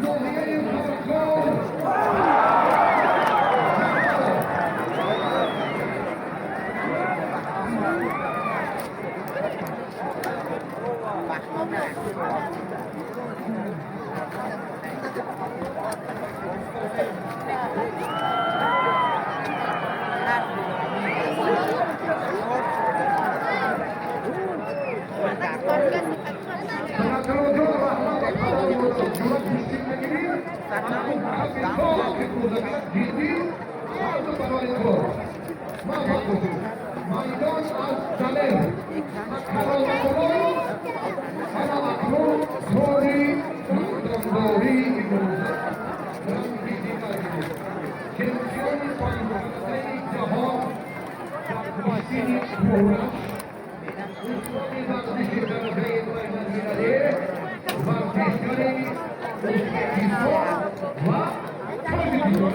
Ноҳияи Фархор. Санъаткороҷон, раҳмат. Ҷуръат куштин мегирӣ, ҷиддӣ ҳарду барои ту муваффақ бошед. Майдон аз Далер ва Кароматулло. Ана акнун кори майдондории имрӯза рамзи дигар, чемпиони панҷдаи ҷаҳон дар куштини кӯраш, устоди варзиши дараҷаи байналмилалӣ, варзишгари Ӯзбекистон ва Тоҷикистон.